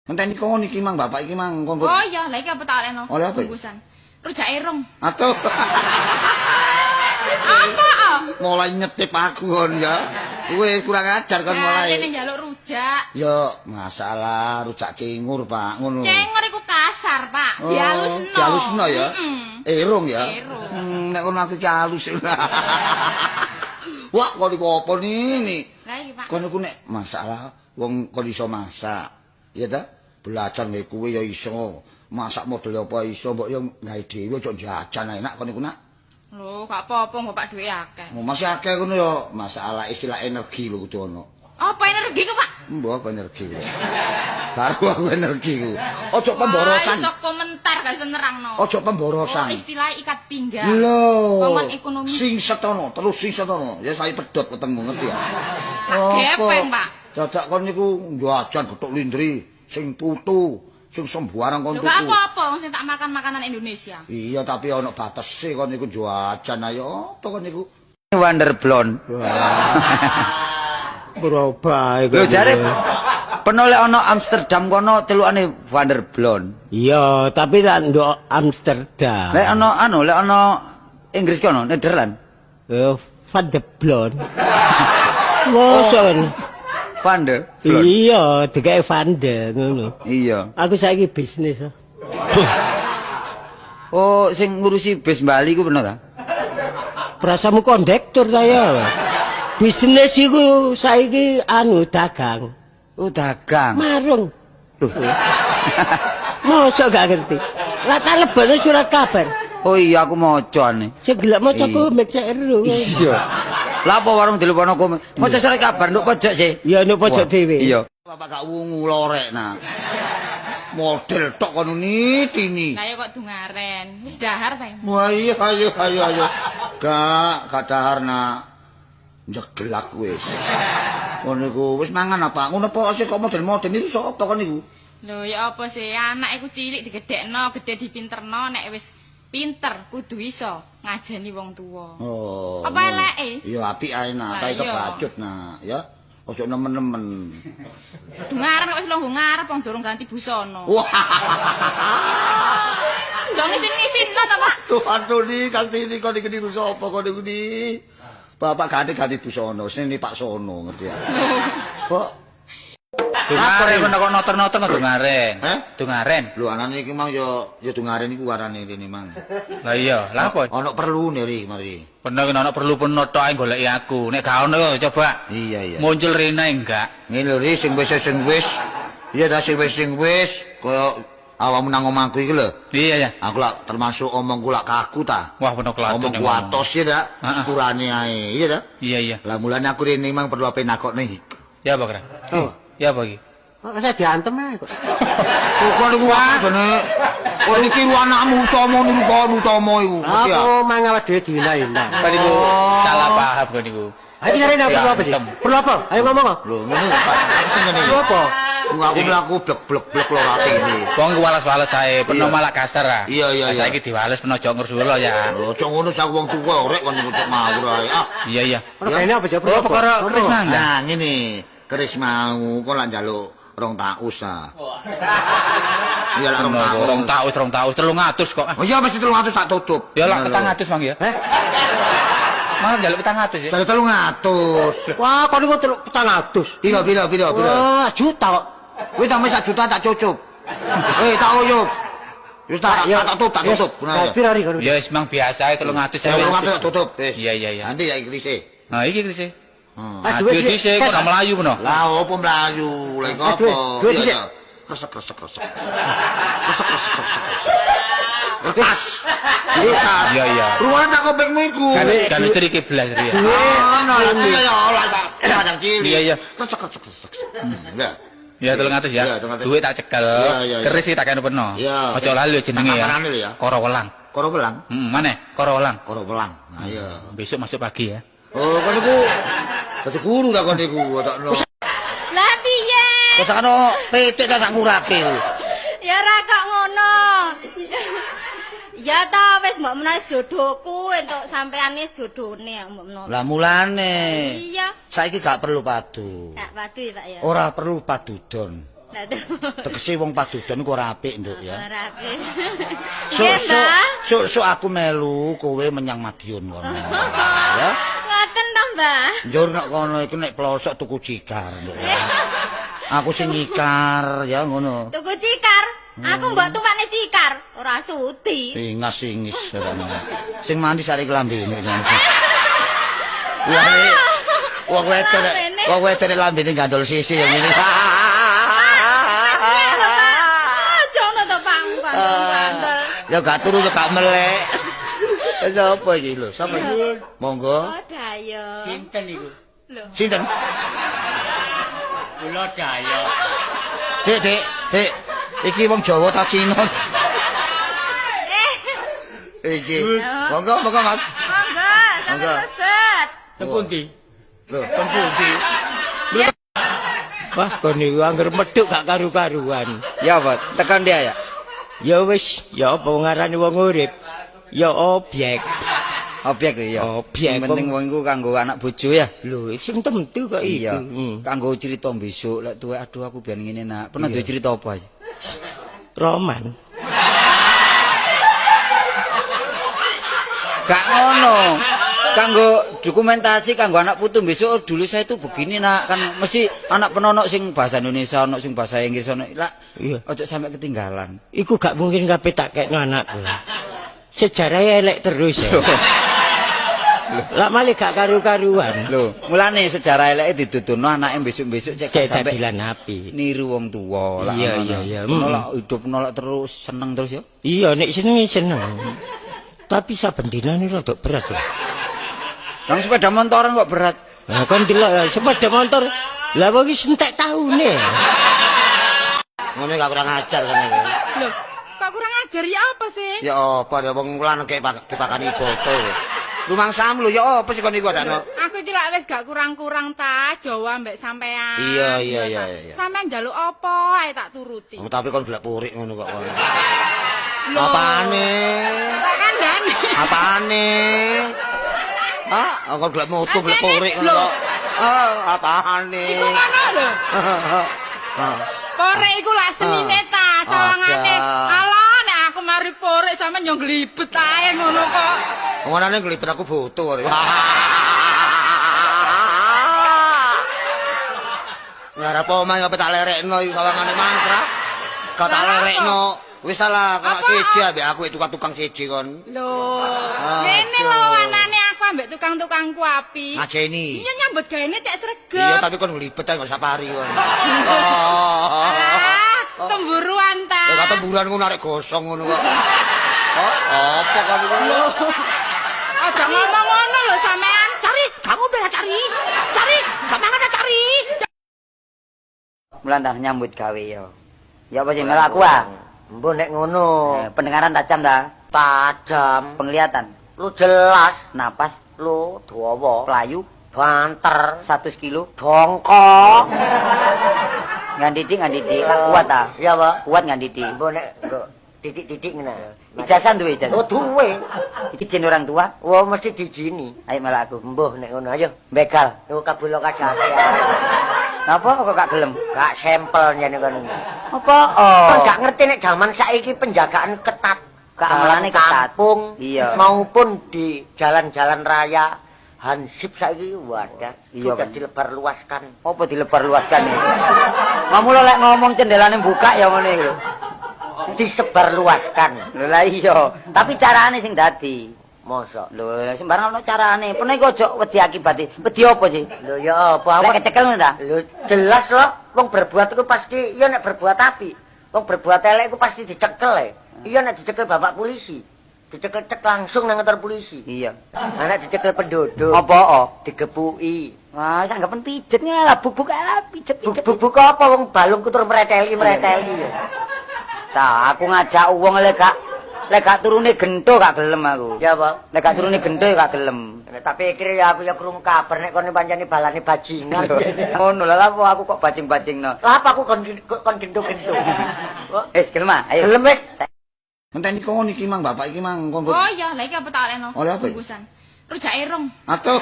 Ngenteni kon iki mang bapak iki mang kon. Oh iya, lha iki apa tak olehno? Oleh apa? Bungkusan. Rujak erong. Atuh. Apa? Oh? Mulai nyetip aku kon ya. Wis kurang ajar kon mulai. Jare njaluk rujak. Ya masalah rujak cingur, Pak, ngono. Cengor iku kasar, Pak. Oh, Dialusno. Dialusno ya. Heeh. Erong ya. Erong. Nek kono aku iki halus. Wah, kon iku apa nini? Lah iki, Pak. Kon iku nek masalah wong kon iso masak. Iya ta? Belajar nggawe kuwe ya iso. Masak model apa iso, mbok yo gawe dhewe aja jajan enak kon iku nak. Lho, gak apa-apa Bapak duwe akeh. Mau masih akeh ngono ya masalah istilah energi lho kudu ono. Apa energi ku, Pak? Mbok apa energi ku? Karo aku energi ku. Ojo pemborosan. Wah, iso komentar gak iso nerangno. Ojo pemborosan. Oh, istilah ikat pinggang. Lho. Paman ekonomi. Sing setono, terus sing setono. Ya saya pedhot wetengmu ngerti ya. Tak gepeng, Pak. Dadak kon niku jajan gethuk lindri, sing putu, sing sembarang kon Lho, gak tuku. apa-apa wong sing tak makan makanan Indonesia. Iya, tapi ono batese kon niku jajan ayo apa kon niku? Wonder Blonde. Berubah iku. Lho jare penoleh ana Amsterdam kono celukane Wonder Blonde. Iya, tapi lak nduk Amsterdam. Lek ana anu, lek ana Inggris kono, Nederland. Van de Blon. Mosok. Van de Blonde. Iya, dikek Van de ngono. Iya. Aku saiki bisnis. Oh, sing ngurusi bis Bali ku bener ta? Prasamu kondektur ta ya. Bisnis iku saiki anu dagang. Oh, dagang. Marung. Loh. Mosok gak ngerti. Lah tak lebone surat kabar. Oh iya aku maca ane. Sing gelek maca komik cek ero. Iya. Lah apa warung dilupono komik? Maca surat kabar nduk pojok sih. Iya nduk pojok Wah, dhewe. Iya. Bapak gak wungu lorek nak. Model tok kono nitini. Lah ya kok dungaren. Wis dahar ta. Wah iya ayo ayo ayo. Gak dahar nak. Njeglak wis. Ngono iku wis mangan apa? Ngono apa sih kok model-model niku sapa kon niku? Lho ya apa sih anak iku cilik digedhekno, gedhe dipinterno, nek wis pinter kudu iso ngajeni wong tuwa. Oh. Apa eleke? Iya apik ae nak, Lah, ta iya. kebacut nak, ya. Ojo nemen-nemen. Dungaren kok wis longgo ngarep wong durung ganti busana. Wah. Aja ngisin-ngisinno ta, Pak. Tuh Antoni kastini kon iki niru sapa kon niku ni? Bapak ganti-ganti busana, sing ni Pak Sono ngerti ya. Kok Dungaren kono kok notor-notor no dungaren. Heh? Dungaren. Lho anane iki mang ya ya dungaren iku warane rene mang. Lah iya, lah apa? Ana perlune ri mari. Peno iki ana perlu peno tok ae goleki aku. Nek gak ono yo coba. Iya iya. Muncul rene enggak. Ngene lho ri sing wis sing wis. Iya ta sing wis sing wis kaya awakmu nang omahku iki lho. Iya ya. Aku lak termasuk omongku lak kaku ta. Wah peno kelatun. Omongku atos ya ta. Heeh. Sepurane ae, iya ta. Iya iya. Lah mulane aku rene mang perlu ape nakokne. Ya apa kira? Oh. Ya apa iki? Kok saya diantem ae kok. Kok niku jane kok iki niru anakmu utama niru kon utama iku. Ngerti ya? Aku mang awak dhewe dihina-hina. Kan niku salah paham kok niku. Ayo nyari perlu apa sih? Diantem. Perlu apa? Ayo ngomong. Lho ngene Pak, aku sing ngene. Perlu apa? Wong aku mlaku blek-blek-blek lho atine. Wong iku wales-wales ae, peno Iya. malah kasar ah. Iya, iya, Lah, iya. Saiki diwales peno aja ngresula ya. Lho aja ngono sak wong tuwa rek kon niku cok ngawur ae. Ah. Iya iya. Ono gaene apa sih? Perlu Oh apa? perkara Ngomong. keris mangga. Nah ngene, keris mau kon lak njaluk rong taus ah. Iya lak rong taus. Rong taus, 300 kok. Oh iya mesti 300 tak tutup. Ya lak 400 mang ya. Heh? Malah njaluk 400 ya. Dari 300. Wah, kon niku 400. Piro piro piro piro. Wah, juta kok. Wis tambah 1 juta tak cucup. Eh tak uyup. Wis tak tak tutup, tak tutup. Yes. Piro ri kon? Ya wis mang biasa ae 300 Ya 300 tak tutup wis. Iya iya iya. Nanti ya ikrise. Nah iki kerise. Ah, Ah, duit duit dhisik kok Kes. ora mlayu peno. Lah opo mlayu? Lah iku Ah, apa? duit Iya, dhisik. iya. Kresek kresek kresek. Kresek kresek kresek. kresek. Kertas. Kertas. Iya iya. Ruwane tak kopengmu iku. Kan ceriki blas ya. Ono lah iki ya ora tak kadang cilik. Iya, iya. Kresek kresek kresek. Ya. Ya 300 ya. Iya, 300. Duit tak cekel. Iya, iya, iya. Keris iki tak kene peno. Iya. Aja lali jenenge ya. Kapanane lho ya. Koro welang. Koro welang. Heeh, maneh koro welang. Koro welang. Nah, iya. Besok masuk pagi ya. Oh, kon niku dadi guru ta kon niku takno. Lah piye? Wis sakno pitik ta sak ngurake. Ya ora kok ngono. Ya ta wis mbok menawa jodohku entuk sampean wis jodone mbok menawa. Lah mulane. Iya. Saiki gak perlu padu. Gak padu ya, Pak ya. Ora perlu padudon. Lah terus. Tegese wong padudan iku ora apik, Nduk ya. Ora apik. Sok Nggih, sok Mbah. sok sok aku melu kowe menyang Madiun kono. Ya. Ngoten to, Mbah. Njur nek kono iku nek plosok tuku cikar, Nduk ya. Aku sing nyikar ya ngono. Tuku cikar. Aku mbok tumpakne cikar, ora sudi. Ingas ingis ora ngono. Sing mandi sari klambine. Wong wedok nek Lambene. wong wedok nek lambene gandol sisi ya ngene. Aja ngono to, Pak. Bandel. Ya gak turu ya gak melek. Sapa iki lho? Sapa iki? Monggo. Oh, dayo. Sinten niku? Sinten? Kula Dayo. Dik, Dik, Dik. Iki wong Jawa ta Cina? Eh, Iki. Monggo, monggo Mas. monggo, sampe Monggo. lebet. Teng pundi? Lho, teng pundi? Wah, kon niku angger medhuk gak karu-karuan. Ya apa? Tekan dia ya. Ya wis, ya apa ngarani wong urip? Ya objek. Objek ya. Objek, Sing penting wong iku kanggo anak bojo ya. Lho, sing tentu kok iku. Iya. Hmm. Kanggo cerita besok lek tuwek aduh aku biyen ngene nak. Pernah duwe cerita apa aja? Roman. Gak ngono. Kanggo dokumentasi kanggo anak putu besok oh, dulu saya itu begini nak kan mesti anak penonok sing bahasa Indonesia ono sing bahasa Inggris ono lah Iya. ojo sampai ketinggalan. Iku gak mungkin kabeh tak kekno anakku. Sejarahnya elek terus ya. Lah malah gak karu-karuan. Lho, mulane sejarah eleke didudono anake besok-besok cek Cek gak sampai dadilan api. niru wong tuwa lah. Iya, ngono. iya, iya. Nolak hidup nolak terus seneng terus ya. Iya, nek seneng seneng. Tapi saben dinane rada berat lho. Nang sepeda motoran kok berat. Lah kon delok ya, sepeda motor. Lah wong iki entek taune. Ngono gak kurang ajar kan iki. Loh, kok kurang ajar ya apa sih? Ya apa ya wong lanang kayak dipakani boto. Rumangsamu lho ya apa sih kon iku adakno? Aku iki lak wis gak kurang-kurang ta Jawa mbek sampean. Iya, iya, iya, ta. iya. Sampean njaluk apa ae tak turuti. Oh, tapi kon golek purik ngono kok kon. Loh. Apane? Tak kandhane. Apane? Ah, kon golek moto golek purik ngono Loh. kok. Ah, apane? Iku ngono lho. Ah. Porek iku lak senine ta, sawangane. Ada. Alah nek aku mari porek sampean yo nglibet ae ngono kok. Ngonane nglibet aku butuh. Ngarep omah kok tak lerekno iku sawangane mangkrak. Kok tak Lah, apa? lerekno. Wis salah, kok Apa? siji ambek aku tukang-tukang siji kon. Lho, ngene lho anane aku ambek tukang-tukangku api. Ngajeni. Iya nyambut gaene cek sregep. Iya, tapi kon nglibet ae kok safari kon. Oh. Ah, temburuan ta. Ya kata bulan ngono arek gosong ngono kok. Oh, apa kon iku? Aja ngomong ngono lho sampean. Cari, kamu bela cari. Cari, gak mangan cari. Mulan dah nyambut gawe ya. Ya apa sih melok aku ah? Mbok nek ngono, Pendengaran tajam ta? tajam, Penglihatan, lu jelas, napas, lu dawa, pelayu, banter, 100 kilo. dongkok. Ngan didik, ngan didik. Lah, kuat ta? Iya, Pak. Kuat ngan didik. Mbok nek nggo titik-titik ngene. Ijazah duwe ijazah. Oh, duwe. Izin orang tua. Wah, mesti diizini. Ayo melok aku. Mbuh nek ngono ayo. Begal. Lu kabula kajate. Napa kok gak gelem? Gak sampel jane kono. Apa? Oh. Kon gak ngerti nek jaman saiki penjagaan ketat. Keamanane ketat. Kampung Iya. maupun di jalan-jalan raya. Hansip saiki wadah Iya, sudah kan. dilebarluaskan. Apa dilebar-luaskan iki? Mamulo lek ngomong cendelane buka ya ngene iki lho. Disebarluaskan. Lho lah iya, tapi carane sing dadi. Mosok. Lho sembarang ono carane. Pene iku aja wedi akibate. Wedi apa sih? Lho ya apa Lek kecekel ngono ta? Lho jelas loh, wong berbuat iku pasti iya nek berbuat api. Wong berbuat elek iku pasti dicekel e. Iya nek dicekel bapak polisi. Dicekel cek langsung nang kantor polisi. Iya. Nah, nek dicekel penduduk. Apa? Oh? Digepuki. Wah, sanggapen pijet lah bubuk ah pijet pijet. Bubuk apa wong balung kutur mreteli-mreteli ya. Ta, aku ngajak wong lek gak turune gento gak gelem aku. Ya, Pak. Lek gak turune gento ya gak gelem. Nek tak pikir ya aku ya krungu kabar nek kono pancene balane bajingan. Ngono lah apa aku kok bajing-bajingno. Lah apa aku kon kon gento-gento. Wis gelem ah, ayo. Gelem wis. Ngenteni kon iki mang bapak iki mang kon. Oh iya, lah iki apa tak olehno? Oleh apa iki? Bungkusan. Rujak erong. Aduh.